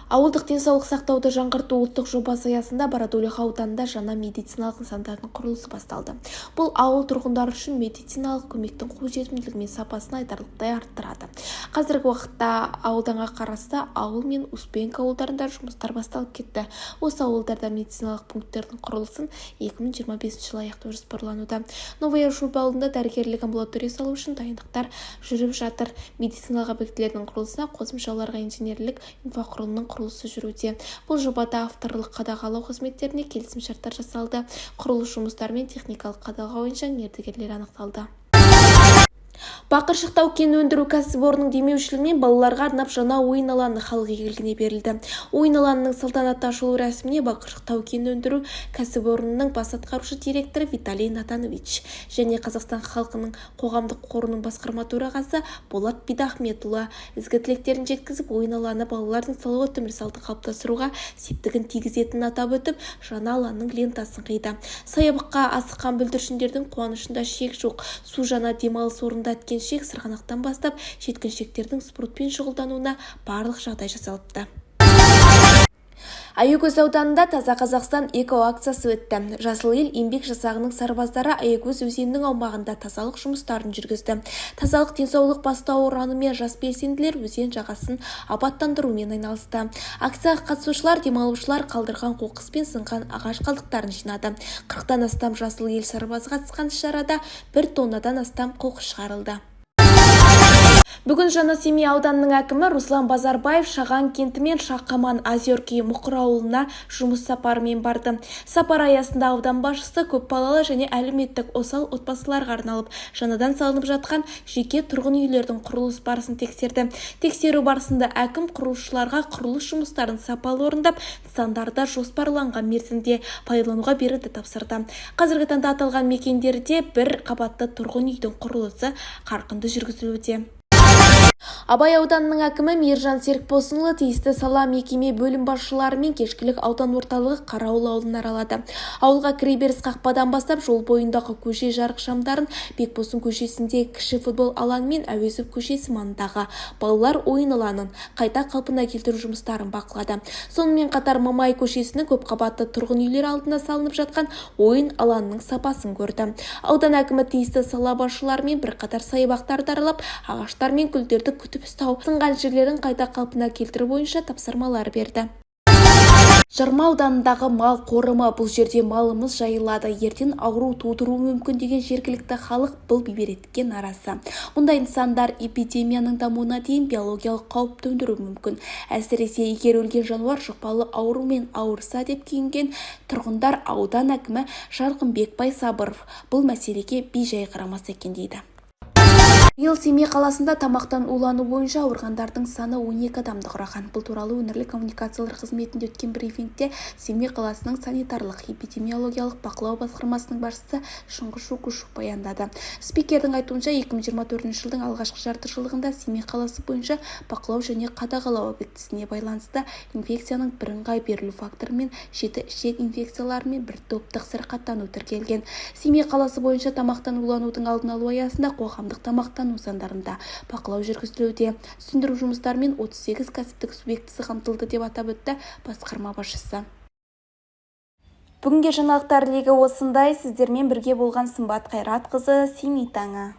Ауылдық денсаулық сақтауды жаңғырту ұлттық жобасы аясында Бородулиха ауданында жаңа медициналық нысандардың құрылысы басталды. Бұл ауыл тұрғындары үшін медициналық көмектің қолжетімділігі мен сапасын айтарлықтай арттырады. Қазіргі уақытта ауданға қарасты ауыл мен Успенка ауылдарында жұмыстар басталып кетті. Осы ауылдарда медициналық пункттердің құрылысын 2025 жылы аяқтау жоспарлануда. Новая Шуба ауылында дәрігерлік амбулатория салу үшін дайындықтар жүріп жатыр. Медициналық объектілердің құрылысына қосымша оларға инженерлік инфрақұрылымның құрылысы жүруде. Бұл жобада авторлық қадағалау қызметтеріне келісім-шарттар жасалды. Құрылыс жұмыстары мен техникалық қадағалау бойынша мердігерлер анықталды. Бақыршық тау-кен өндіру кәсіпорнының демеушілігімен балаларға арнап жаңа ойын алаңы халық игілігіне берілді. Ойын алаңының салтанатты ашылу рәсіміне Бақыршық тау-кен өндіру кәсіпорнының бас атқарушы директоры Виталий Натанович және Қазақстан халқының қоғамдық қорының басқарма төрағасы Болат Бидахметұлы ізгі тілектерін жеткізіп, ойын алаңы балалардың салауатты өмір салтын қалыптастыруға септігін тигізетінін атап өтіп, жаңа алаңның лентасын қиды. Саябаққа асыққан бүлдіршіндердің қуанышында шек жоқ. Су жаңа демалыс орнында әткеншек, сырғанақтан бастап жеткіншектердің спортпен шұғылдануына барлық жағдай жасалыпты. Аягөз ауданында «Таза Қазақстан» экоакциясы өтті. «Жасыл ел» еңбек жасағының сарбаздары Аягөз өзенінің аумағында тазалық жұмыстарын жүргізді. «Тазалық – денсаулық бастауы» ұранымен жас белсенділер өзен жағасын абаттандырумен айналысты. Акцияға қатысушылар демалушылар қалдырған қоқыс пен сынған ағаш қалдықтарын жинады. 40-тан астам «Жасыл ел» сарбазы қатысқан іс-шарада 1 тоннадан астам қоқыс шығарылды. Бүгін Жаңасемей ауданының әкімі Руслан Базарбаев Шаған кенті мен Шақаман, Озерки, Мұқыр ауылына жұмыс сапарымен барды. Сапар аясында аудан басшысы көпбалалы және әлеуметтік осал отбасыларға арналып жаңадан салынып жатқан жеке тұрғын үйлердің құрылыс барысын тексерді. Тексеру барысында әкім құрылысшыларға құрылыс жұмыстарын сапалы орындап, нысандарды жоспарланған мерзімде пайдалануға беруді тапсырды. Қазіргі таңда аталған мекендерде бір қабатты тұрғын үйдің құрылысы қарқынды жүргізілуде. Абай ауданының әкімі Мейіржан Серікбосынұлы тиісті сала, мекеме, бөлім басшыларымен кешкілік аудан орталығы Қарауыл ауылын аралады. Ауылға кіреберіс қақпадан бастап жол бойындағы көше жарық шамдарын, Бекбосын көшесіндегі кіші футбол алаңы мен Әуезов көшесі маңындағы балалар ойын алаңын қайта қалпына келтіру жұмыстарын бақылады. Сонымен қатар Мамай көшесінің көпқабатты тұрғын үйлер алдына салынып жатқан ойын алаңының сапасын көрді. Аудан әкімі тиісті сала басшыларымен бірқатар саябақтарды аралап, ағаштар мен гүлдерді күтіп ұстау, сынған жерлерін қайта қалпына келтіру бойынша тапсырмалар берді. Жарма ауданындағы мал қорымы. Бұл жерде малымыз жайылады, ертең ауру тудыруы мүмкін деген жергілікті халық бұл бейберекетке наразы. Мұндай нысандар эпидемияның дамуына дейін биологиялық қауіп төндіруі мүмкін. Әсіресе егер өлген жануар жұқпалы аурумен ауырса деп күйінген тұрғындар. Аудан әкімі Жарқынбек Байсабыров бұл мәселеге бей-жай қарамаса екен дейді. Биыл Семей қаласында тамақтан улану бойынша ауырғандардың саны 12 адамды құраған. Бұл туралы өңірлік коммуникациялар қызметінде өткен брифингте Семей қаласының санитарлық-эпидемиологиялық бақылау басқармасының басшысы Шыңғыс Шукушев баяндады. Спикердің айтуынша, 2024 жылдың алғашқы жартыжылдығында Семей қаласы бойынша бақылау және қадағалау объектісіне байланысты инфекцияның бірыңғай берілу факторымен жеті ішек инфекцияларымен бір топтық сырқаттану тіркелген. Семей қаласы бойынша тамақтан уланудың алдын алу аясында қоғамдық тамақтану нысандарында бақылау жүргізілуде. Түсіндіру жұмыстарымен 38 кәсіптік субъектісі қамтылды, деп атап өтті басқарма басшысы. Бүгінге жаңалықтар легі осындай. Сіздермен бірге болған Сымбат Қайратқызы, Семей таңы.